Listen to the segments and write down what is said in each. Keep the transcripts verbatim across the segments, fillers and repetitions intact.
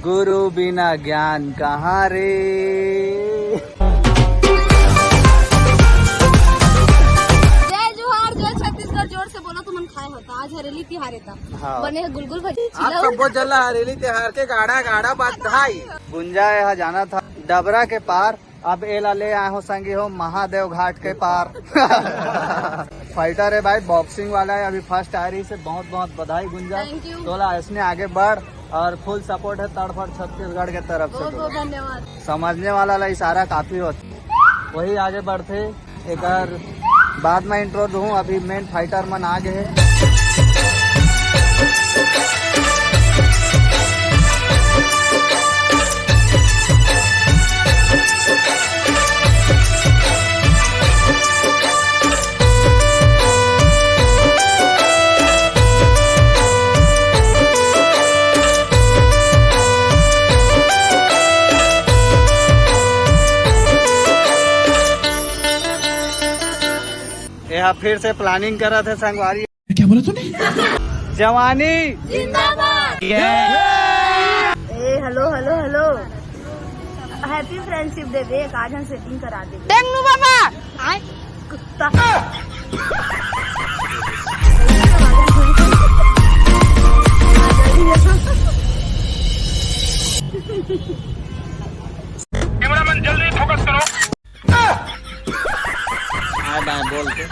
गुरु बिना ज्ञान कहाँ रे। जय जोहार, जय छत्तीसगढ़, जोर से बोलो, तुमन खाए हो त। आज हरेली तिहार हे त हाँ। बने हे गुलगुल भजिया, आप चिलौर। सबो जला हरेली तिहार के गाड़ा गाड़ा बधाई। गुंजा यहाँ जाना था डबरा के पार, अब एला ले आए हो संगी हो महादेव घाट के पार। फाइटर है भाई, बॉक्सिंग वाला है, अभी फर्स्ट आ रही से बहुत बहुत बधाई गुंजा। Thank you। तोला ऐसने आगे बढ़ और फुल सपोर्ट है तड़फड़ छत्तीसगढ़ के तरफ से बहुत बहुत तोला। धन्यवाद। समझने वाला ला इशारा काफी होता, वही आगे बढ़ते। एकर बाद में इंट्रो दूँ, अभी मेन फाइटर मन आ गए हैं। एहा फिर से प्लानिंग करत हे संगवारी। क्या बोला तूने? जवानी जिंदाबाद। ए, hello, hello, hello. Happy friendship day बे, आज हम सेटिंग करा दे। टेंगनू बाबा। आय। कुत्ता। कैमरामैन जल्दी फोकस करो। आए बाएं बोल के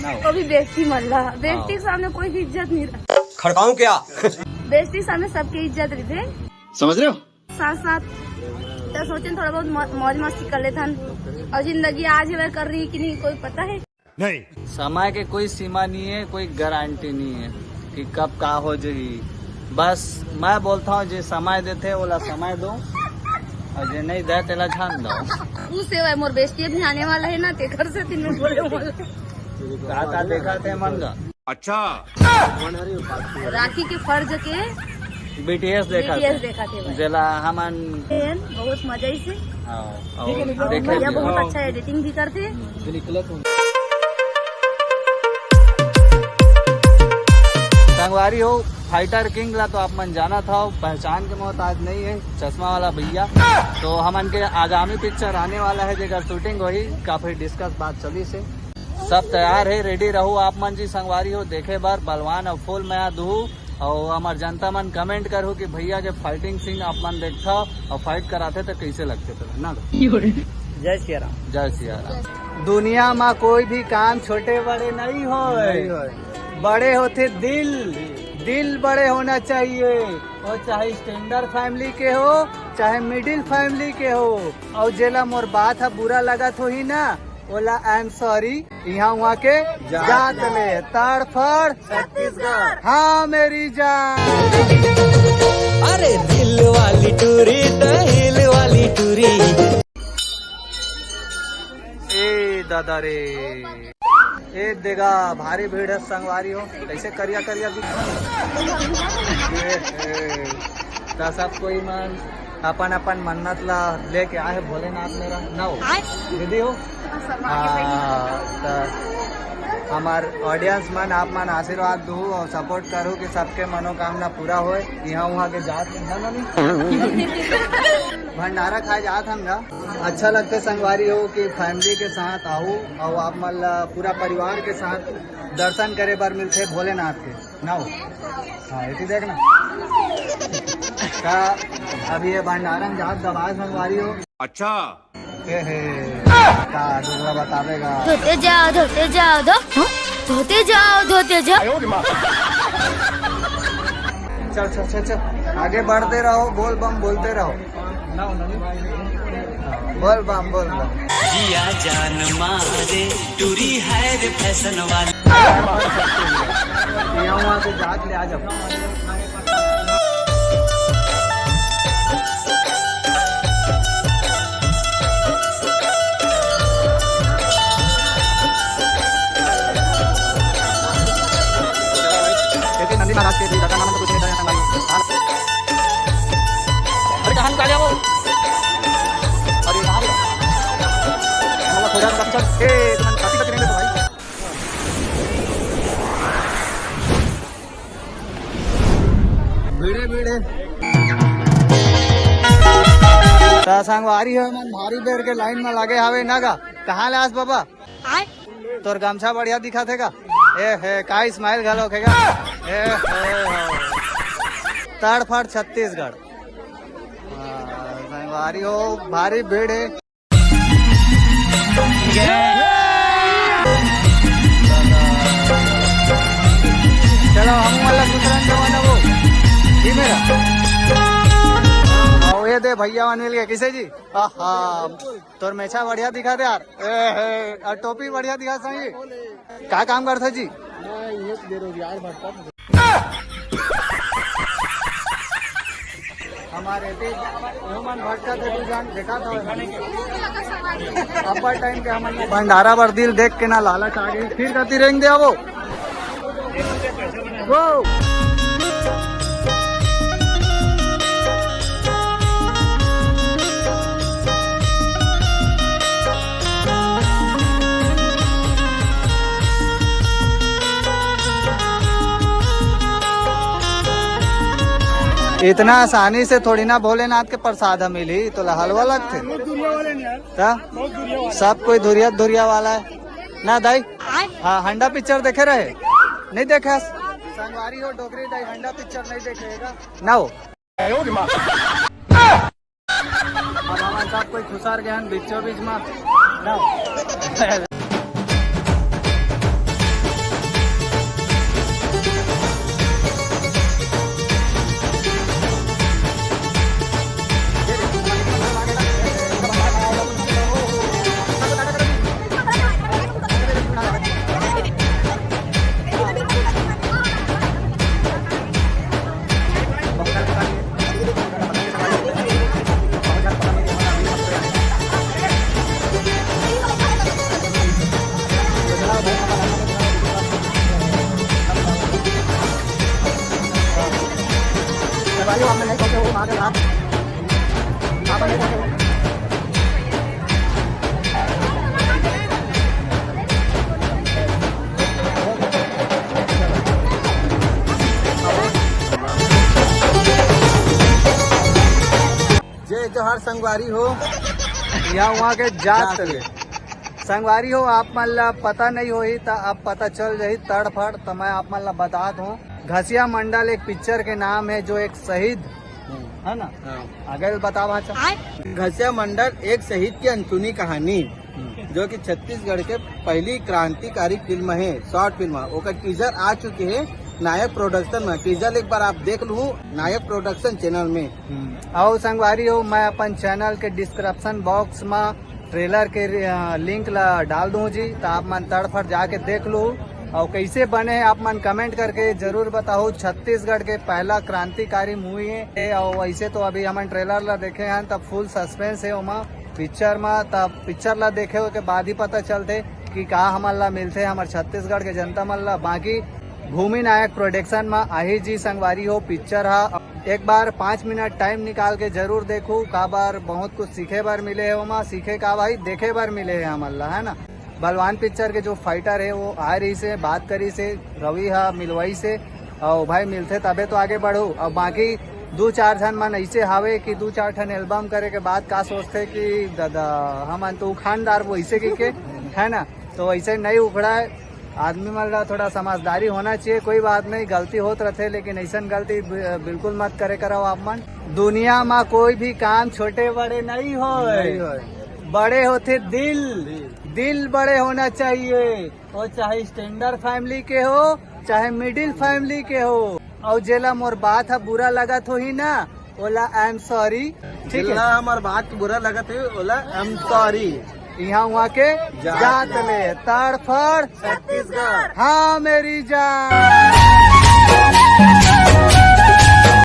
ना हो। अभी बेइज्जती मन ला, बेइज्जती के सामने कोई भी इज्जत नहीं रहा। खड़काऊं क्या? बेइज्जती के सामने सबके इज्जत रहिथे। समझ रहे हो? साथ साथ तो सोचें थोड़ा बहुत म-, मौज मस्ती कर लेथन। और जिंदगी आज हवे कर रही कि नहीं कोई पता है? नहीं। समय के कोई सीमा नहीं है, कोई गारंटी नहीं है कि कब का हो जही। बस मैं बोलता हूँ, जे समय देथे ओला समय दो, और जे नहीं दे तेला झान दो। ऊ से भाई मोर बेइज्जती अभी आने वाला है ना, तेकर से दिन में बोले वाला। का का देखा थे मन का? अच्छा। राखी के फर्ज के बीटीएस देखा बीटीएस थे। देखा थे भाई। जेला हमन एन बहुत मजा ही से। हाँ, और देखे भैया भी। बहुत अच्छा एडिटिंग भी करथे। संगवारी हो, फाइटर किंग ला तो आप मन जानत हव, पहचान के मोहताज नहीं है, चश्मा वाला भैया। तो हमन के आगामी पिक्चर आने वाला है, जेकर शूटिंग होही, काफी डिस्कस बात चली से। सब तैयार है, रेडी रहू आप मन जी संगवारी हो देखे बर बलवान अउ फुल मया दुहू। अउ हमर जनता मन कमेंट करहू कि भैया के फाइटिंग सीन आप मन देखथव अउ फाइट कराथे त कइसे लगथे तोला ना। जय सिया राम। जय सिया राम। दुनिया मा कोई भी काम छोटे बड़े नहीं होय। नहीं होय। बड़े होथे दिल, दिल बड़े होना चाहिए। वो चाहे स्टैंडर्ड फैमिली के हो, चाहे मिडिल फैमिली के हो, अउ जेला मोर बात ह बुरा लगत होही ना, ओला आई एम सॉरी, इहाँ उहाँ के जात जात ले। ले। तड़फड़ छत्तीसगढ़। हाँ मेरी जान। अरे दिल वाली टूरी तो हिल वाली टूरी। ए दादा रे, ए देगा भारी भीड़ है संगवारी हो, कैसे करिया करिया दिख। ए, ए, त सब कोई मन अपन अपन मन्नत ला लेके आए भोलेनाथ मेरा ना हो। आय। दीदी हो। हाँ, त हमार ऑडियंस मन, आप मन आशीर्वाद दू और सपोर्ट करू कि सबके मनोकामना पूरा होए। यहाँ वहाँ के जात में ना, ना, नहीं। भंडारा खाए जात हम ना। अच्छा लगते संगवारी हो कि फैमिली के साथ आऊ और आप मन ला पूरा परिवार के साथ दर्शन करे बर मिलथे भोलेनाथ के। ना हो। हाँ, एती देख ना। का अभी ये भंडारा में जात दबाए संगवारी हो। अच्छा। ए हे, का दूसरा बतावेगा। धोते जाओ, धोते जाओ, धो, हाँ? धोते जाओ, धोते जाओ। चल, चल, चल, चल। आगे बढ़ते रहो, बोल बम बोलते रहो। बोल बम, बोल बम। जिया जान मारे, टूरी है रे फैशन वाली। यहाँ वहाँ से जात ले आ जाओ। क्योंकि नंदी महाराज के भी दादा नाम तो कुछ नहीं था यहाँ हमारी। अरे कहाँ निकाले वो? अरे कहाँ गया? चल, चल, चल। ए, कति, कति नहीं भाई। भिड़े, भिड़े। त संगवारी हो मन भारी बेर के लाइन में लगे हावे ना गा। कहाँ ले आस बाबा? तोर गमछा बढ़िया दिखत हे का? ए हे, का स्माइल घलो हे का? ए हे, हो। तड़फड़ छत्तीसगढ़। हाँ, संगवारी हो, भारी भीड़ हे। चलो, हम वाला दूसरा जमाना वो। जी मेरा। आओ, ये दे भैया मन मिल गए। किसे जी? आहा, तोर मेछा बढ़िया दिखा दे यार। ए, हे, और टोपी बढ़िया दिखा सही। का काम करथे जी? मैं ये बेरोजगार भटकत हूँ। हमारे भी वो मन भटकत हे, तू जान देखा था। अब्बड़ टाइम के हमन भंडारा बर दिल देख के ना लालच आ गई, फिर कति रेंग दे आवो। वो। इतना आसानी से थोड़ी ना भोलेनाथ के प्रसाद ह मिली, तो ला हलवा लगथे। बहुत दूरिया वाले नहीं यार। त? बहुत दूरिया वाले। सब कोई धुरिया धुरिया वाला है ना दाई? हाँ, हंडा पिक्चर देखे रहे? नहीं देखे? संगवारी हो डोगरी दाई, हंडा पिक्चर नहीं देखे हे का? ना हो। अब हमन सब कोई खुसर गए हैं बीचों बीच में। ना हो। जय जोहार संगवारी हो। या वहाँ के जात जात ले। संगवारी हो, आप मन ला पता नहीं होही त अब पता चल जाही तड़फड़। त मैं आप मन ला बतात हूँ, घसिया मंडल एक पिक्चर के नाम है, जो एक शहीद है ना। हाँ। आगे बतावा चाह। घसिया मंडल एक शहीद की अनसुनी कहानी, जो कि छत्तीसगढ़ के पहली क्रांतिकारी फिल्म है, शॉर्ट फिल्म है। ओकर टीजर आ चुके है नायक प्रोडक्शन में। टीजर एक बार आप देख लू नायक प्रोडक्शन चैनल में। हम्म। अउ संगवारी हो, मैं अपन चैनल के डिस्क्रिप्शन बॉक्स में ट्रेलर के, अ, लिंक ला डाल दूँ जी, त आप मन तड़फड़ जाके देख लू। अउ कैसे बने हे आप मन कमेंट करके जरूर बताओ। छत्तीसगढ़ के पहला क्रांतिकारी मूवी है। अउ वैसे तो अभी हमन ट्रेलर ला देखे हन, तब फुल सस्पेंस है ओमा पिक्चर में। तब पिक्चर ला देखे के बाद ही पता चलते कि का हमन ला मिलते हमर छत्तीसगढ़ के जनता मन ला। बाकी भूमि नायक प्रोडक्शन में आही जी संगवारी हो पिक्चर हा। एक बार पाँच मिनट टाइम निकाल के जरूर देखू, काबर बहुत कुछ सीखे बर मिले है ओमा। सीखे का भाई, देखे बर मिले है हमन ला, है ना। बलवान पिक्चर के जो फाइटर है वो आ रही से बात करी से, रवि हा मिलवाई से। और भाई मिलते तबे तो आगे बढ़ू। और बाकी दो चार झन मन ऐसे हावे कि दो चार ठन एल्बम करे के बाद का सोचते कि दादा हमन तो उखान डारबो ऐसे की के, है ना। तो ऐसे नहीं उखड़ा है। आदमी मन ला थोड़ा समझदारी होना चाहिए। कोई बात नहीं, गलती होत रथे, लेकिन ऐसन गलती बि-, बिल्कुल मत करे करव आप मन। दुनिया में कोई भी काम छोटे बड़े नहीं होय। नहीं होय। बड़े होथे दिल। दिल। दिल बड़े होना चाहिए। वो चाहे स्टैंडर्ड फैमिली के हो, चाहे मिडिल फैमिली के हो। और जेला मोर बात ह बुरा लगत होही ना, ओला I am sorry। ठीक है? जेला हमर बात बुरा लगत है, ओला I am sorry। यहाँ वहाँ के जात जात ले। ले, तड़फड़ छत्तीसगढ़। हाँ मेरी जान।